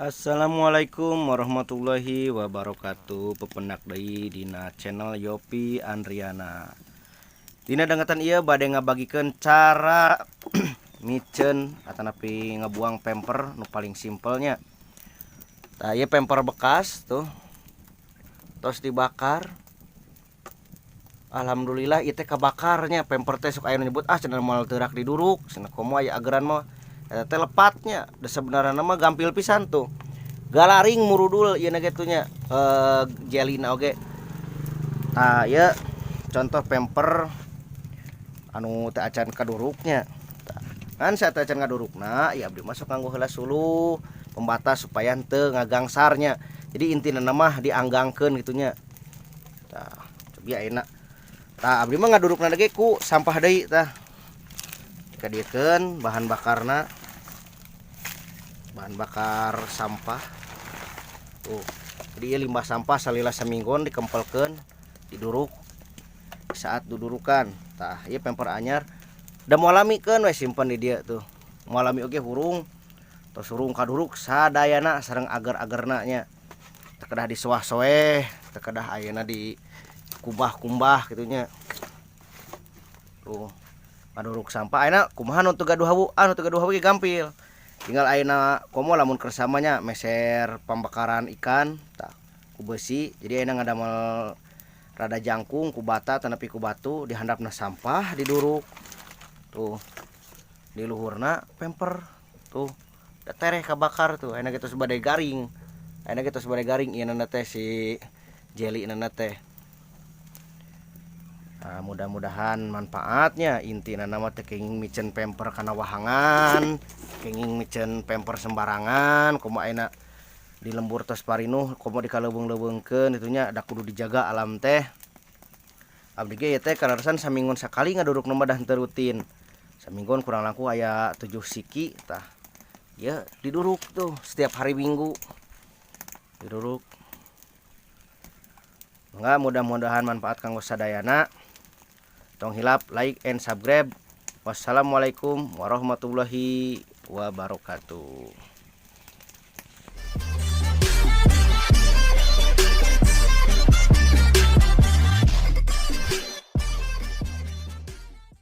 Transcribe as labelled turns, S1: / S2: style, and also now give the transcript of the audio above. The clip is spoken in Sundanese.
S1: Assalamualaikum warahmatullahi wabarakatuh. Pependak deui dina channel Yopi Andriana. Dina dangetan ieu bade ngabagikeun cara miceun atanapi ngebuang pamper nu paling simpelnya. Tah, ieu pamper bekas tuh. Tos dibakar. Alhamdulillah ieu teh kabakarnya. Pamper teh sok aya nu nyebut, "Ah," cenah, "moal teurak diduruk," cenah, "komo aya ageran mah." Eta teh lepatnya, da sebenarnya mah gampil pisan tuh. Galaring murudul ieu na kitu nya, jelina oge. Tah, ieu contoh pamper anu teu acan kaduruknya. Tah, kan saat acan ngadurukna ya abdi masuk nganggo heula suluh pembatas supaya henteu ngagangsarnya. Jadi intina mah dianggangkeun kitu nya. Tah, cobi ayeuna. Tah, abdi mah ngadurukna ge ku sampah deui tah. Dikadiekeun bahan bakarna, bahan bakar sampah tuh. Jadi ieu limbah sampah salila saminggon dikempelkeun, diduruk saat dudurukan. Tah, ieu pamper anyar da moal lami, keun we simpen di dieu tuh, moal lami oge hurung. Tos hurung kaduruk sadayana sareng ager-agerna nya. Teu kedah disoah-soeh, teu kedah ayeuna di kumbah-kumbah kitu nya. Tuh, ngaduruk sampah. Ayeuna kumaha nu teu gaduh hawu? Ah, nu teu gaduh hawu ge gampil, tinggal ayeuna komo lamun kersamanya meser pambakaran ikan tah ku besi. Jadi ayeuna ngadamel rada jangkung ku bata atanapi ku batu, di handapna sampah diduruk tuh, di luhurna pamper tuh, da tereh kabakar tuh. Ayeuna kitu bade garing, ayeuna kitu bade garing ieu na teh, si jeli na teh. Nah, mudah-mudahan manfaatnya. Intina mah teu kenging miceun pamper kana wahangan, kenging miceun pamper sembarangan. Komo ayeuna di lembur tos parinuh, komo dikaleuweung-leuweungkeun itu nya, da kudu dijaga alam teh. Abdi ge ieu teh kaleresan saminggon sakali ngaduruk mah, dah henteu rutin. Saminggon kurang langkung aya 7 siki. Tah, ya diduruk tuh setiap hari Minggu diduruk. Enggak, mudah-mudahan manfaat kanggo sadayana. Tong hilap like and subscribe. Wassalamualaikum warahmatullahi wabarakatuh.